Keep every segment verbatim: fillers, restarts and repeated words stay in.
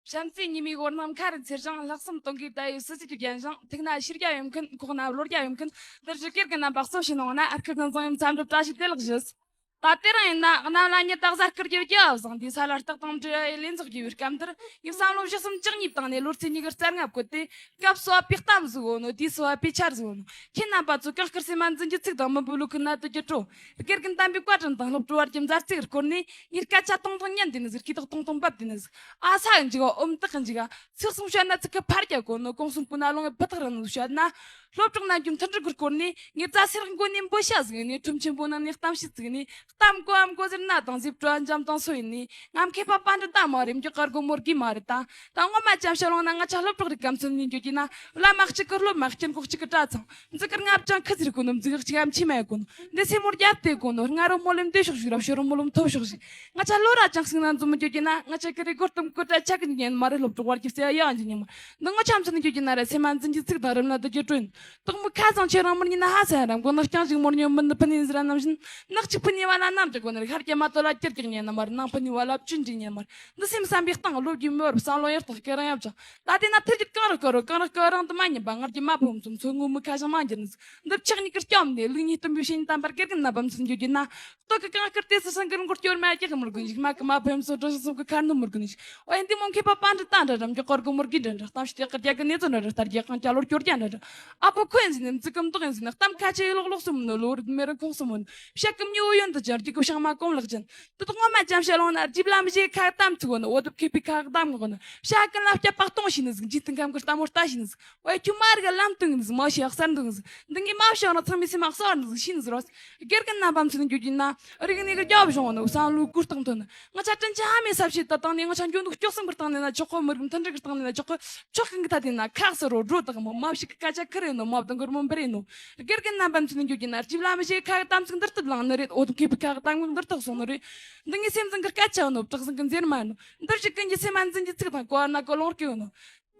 བྱམས་བརྩེའི་ཉི་མའི་འོད་སྣང་མཁའ་རུ་འཚེར་ཞིང་། ལྷག་བསམ་སྟོང་གི་ཟླ་བའི་སྲིད་ཞིའི་རྒྱན་བཞིན། ཐུགས་ན་ཤེས་རྒྱ་ཡོད་མཁན། ཁོག་ན་བློ་རྒྱ་ཡོད་མཁན། འདིར་བཞུགས་སྒེར་གྱི་རྣམ་པ་གཙོ་བྱས་གནང་བ་ན། ཨར་ཁུ་ཀུན་བཟང་ཡུམ་མཚམས་སྒྲུབ་བཀྲ་ཤིས་བདེ་ལེགས་ཞུ། ད་དེ་རིང་ཡིན་ན། གནམ་ལ་ཉི་ཟླ་གཟའ་སྐར་གྱི་རྒྱལ་བ་བཟང་། དུས་ས་ལ་སྟག་དང་འབྲི་བའི་ལེན་ཚོགས་ཀྱི་བར་སྐབས་འདིར། ངས་བསམ་བློ་བཞི་གསུམ་བཅུ་གཉིས་བཏང་ནས། ལོ་ཚེས་ཉི་ཤུ་རྩ་ལྔ་བཀོད་དེ། སྐབས་སོ་བ་པའི་གཏམ་ཟིག་ཡོད་ནོ། དུས་སོ་བ་པའི་ཆར་ཟིག་ཡོད་ནོ། ཁྱེད་རྣམ་པ་ཚོ་གང་སྐུར་སེམས་མ་འཛིན་གྱི་ཚིག་དང་། མི་འབོད་ལུག་གི་ནད་དུ་གྱུར་འགྲོ། དགེ་རྒན་དམ་པའི་བཀའ་དྲིན་དང་། སློབ་གྲོགས་བར་གྱི་མཛའ་བརྩེ་གི་སྐོར་ནས། ངས་སྐད་ཆ་ཏོང་ཏོང་ཉན་དེ་ནི་ཟིག་སྐད་ཐོག་ཏོང་ཏོང་འབབ་དེ་ནི་ཟིག་ཨ་ས་གི་འཇིག་ག་ཨོམ་ཏག་གི་འཇིག་ག་ཚིག་གསུམ་བཤད་ན་ཚིག་གི་ཕར་རྒྱག་གོ་ནོ། གོང་གསུམ་ཀུན་ན་ལོང་བའི་ཕུ་ཐག་རིང་ནོ་བཤད་ན། སློབ་གྲོགས་རྣམས་ཀྱི་མཐུན་སྒྲིལ་གྱི་སྐོར་ནས། ངས་རྫ་སེར་མགོ་ནས་འབོད་བྱ་ཟིག་ནས། ཁྲོམ་ཆེན་པོ་ནང་ནས་གཏམ་བཤད་ཟིག་ནས། གཏམ་གོའམ་གོ་ཟེར་ན་དང་ཟེར་བྲོ་འཇམ་དང་སོ་ཡིན་ནས། ང་མཁས་པ་པ་འདྲི་ད་མ་རེད། མགྱོགས་གར་གོ་མོར་གི་མ་རེད་ད། ད་ངོ་མ་ཅམ་ཤ་ལོང་ན། ང་ཆ་སློབ་གྲོགས་རིགས་གམ་ཚོད་ནས་འགྱོ་གི་ན། བླ་མ་གཅིག་གི་སློབ་མ། དཀྱིལ་འཁོར་གཅིག་གི་གྲྭ་ཚང་། འཛི་གར་ངབ་ཅང་ཁི་ཟེར་གོ་ནོ། འཛི་གག་ཅིག་ཨམ་ཆི་མ་གོ་ནོ། འདི་སེ་མོར་རྒྱབ་དེ་གོ་ནོ། ང་རོ་མོ་ལེམ་དེ་ཤོག་ཤིག་ར། ཤོ་རོ་མོ་ལེམ་ཐོབ་ཤོག་ཤིག་ང་ཆ་ལོ་ར་ཅང་སིང་ན་འཛོམས་མི་འགྱོ་གི་ན། ང་ཆ་ཀི་རེ་གོར་དམ་ཀོ་ཏྲ་ཆ་གི་ཉན་མ་རེད། སློབ་གྲོགས་བར་གྱི་བསད་ཡ་ཡང་གི་ཉན་མ། འདི་ངོ་ཆ་མཚོན་གྱོ་གི་ན་ར། སེམས་མ་འཛིན་གྱི་ཚིག་དང་རིམ་ན་དུ་གྱོ་དྲོན། དོག་མོ་ཁ་ཚང་ཆེ་རང་མར་ཉིན་ན་ཧ་ས་རམ་གོ། ནག་རྐྱང་ཞིག་མོར་ཉོ་མིན་ནི་ཕུ་ནིན་ཟིར་ནམ་བཞིན། ནག་ཅིག་ཕུ་ནི་བ་ལ་ནམ་ཀྱག་གོ་ནི་རེད། ཧར་གྱི་མ་ཏོ་ལ་ཀྱིར་ཀྱག་ཉན་ན་མར། ནང་ཕུ་ནི་བ་ལ་བཅུན་ཅིག་ཉན་མར། འདི་སེམས་བསམ་པའི་སྟེང་ལོ་རྒྱུས་མི་བར་བསམ་བློ་ཡར་དང་སྐད་རང་ཡབ་ཅང་། ད་དེ་ན་ཐེར་གྱི་གང་རུ་ཀ་རུ་གང་རུ་ཀ་རང་དུ་མ་ཉན་པ། ངར་གྱི་མ་ཕོམ་ཚོམ་ཚོ་ངུ་མི་ཁ་ཞང་མ་འགྱུར་ནི། འདིར་ཆག་ཉིད་ཀྱི་སྐྱོམ་ནས། ལུག་གཉིས་སྟོན་པའི་ཞིང་དམ་པར་དགེ་རྒན་རྣམ་པ་མཚོན་གྱོ་གི་ན། སྟོད་ཀྱི་གང་སྐུར་ཏེ་སི་སང་གི་རུ་མགོར་སྐྱོར་མ་ཀྱག་མུར་གུན་ཞིག་མ་གི་མ་ཕོམ་སོ་འགྲོ་ཞིག་སོང་གི་ཁར་ནུ་མུར་གུན་ཞིག་འོ་ཡན་དེ་མོ་མཁས་པ་པ་འདྲི་ད་འདྲ་རམ་གྱི་ཀོར་གི་མུར་གི་འདྲ་འདྲ། གཏམ་ཞིག་སྟེ་ཀར་རྒྱག་གི་གནས་ཚུལ་འདྲ་འདྲ། ལྟར་རྒྱག་གང་ཅ་ལོར་སྐྱོར་རྒྱ་འདྲ་འདྲ། ཨ་ཕོ་ཁོ་ཡིན་ཟིན་ནི་མཛི་ཀུམ་དོག་ཡིན་ཟིན་ནི། གཏམ་ཁ་ཆེ་ཡི་ལོག་ལོག་སུ་མི་ནོ། ལོ་རུ་མེ་རུ་ཁོང་སུ་མི་ནོ། བཤད་གི་མྱི་འོ་ཡོན་དུ་ཅར་གྱི་གོ་ཤང་མ་གོང་ལག་ཅན། དུ་དོག་ངོ་མ་ཅམ་ཤ་ལོང་ན། རྗིབ་ལམ་བཞེས་ཁ་གཏམ་ཚུགས་ནོ། འོ་དུ་མཁས་པའི་ཁ་གཏམ་ངོ་ནོ། བཤད་གི་ལ་སྐྱ་པག་གཏོང་ཤི་ནི་ཟིག་འཇིག་རྟེན་ཁམས་གི་ལྟ་མོ་ལྟ་ཤི་ནི་ཟིག་འོ་ཁྱོད་མ་རིག་ལམ་སྟོན་གི་ནི་ཟིག་མ་ཤི་ཡག་སར་འདུག་ནི་ཟིག་མ་ཤི་ཡག་ན་ཚང་མའི་སེམས་མ་གསོ་བར་ནི་ཟིག་ཤི་ནི་ཟིག་རོ། དགེ་རྒན་རྣམ་པ་མཚོན་རྒྱུ་རྒྱུ་ན། རིག་གནས་ཀྱི་རྒྱབ་བྱུང་ནི་བསམ་བློའི་གུ་རྟགས་ཐོན་ནི། ང་ཆ་དྲིན་ཆེ་ཧ་མའི་ས་བྱེད་ད་བཏང་ནས། ང་ཆ་འཇོན་དུ་སྐྱོ་སེམས་པར་བཏང་ནས་ན་ཆོག་གོ། མི་རིགས་མཐུན་སྒྲིལ་གྱི་བཏང་ནས་ན་ཆོག་གོ། ཆོག་གི་ད་དེ་ན་ཁག་སི་རོ་འགྲོ་དག་མོ། མ་ཞིག་གི་སྐད་ཆ་ཁི་རེ་ནོ། མ་བཏང་གི་རུ་མོ་འབི་རེ་ནོ། དགེ་རྒན་རྣམ་པ་མཚོན་རྒྱུ་རྒྱུ་ན། རྗིབ་ལམ་བཞེས་ཁ་གཏམ་ཚིག་འདིར་ཐུབ་ལང་ནི་རེད། འོ་དུ་མཁས་པའི་ཁ་གཏམ་འདིར་ཐུབ་སོང་ནི་རེད། འདི་ངའི་སེམས་ཙམ་གྱི་སྐད་ཆ་ནོ། བྲག་ཟིང་གི་འཛེར་མ་ནོ། འདིར་ཞིག་ཀུན་གྱི་སེམས་མ་འཛིན་གྱི་ཚིག་དང་། གོ་བ་ན་གོ་ལོང་སྐྱོ་ནོ།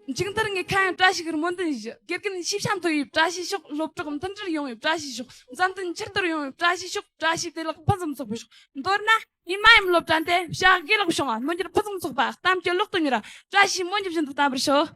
མཇུག་མཐར་ངས་ཁ་ཡང་བཀྲ་ཤིས་ཀྱི་སྨོན་འདུན་ཞུ། དགེ་རྒན་ཤེས་བྱ་མཐོ་བའི་བཀྲ་ཤིས་ཤོག་སློབ་གྲོགས་མཐུན་སྒྲིལ་ཡོང་བའི་བཀྲ་ཤིས་ཤོག་མཛའ་མཐུན་ཆེར་དར་ཡོང་བའི་བཀྲ་ཤིས་ཤོག་བཀྲ་ཤིས་བདེ་ལེགས་ཕུན་སུམ་ཚོགས་པའི་ཤོག་མདོར་ན། ཡིན་མ་ཡིན་སློབ་གྲྭ་འདི་བྱ་དགེ་ལེགས་བྱུང་བ། སྨོན་འགྱུར་ཕུན་སུམ་ཚོགས་པ། གཏམ་གྱི་ལོག་ཏུ་མྱུར་བ། བཀྲ་ཤིས་སྨོན་འཇུག་བཞིན་དུ་བརྟན་པར་ཤོག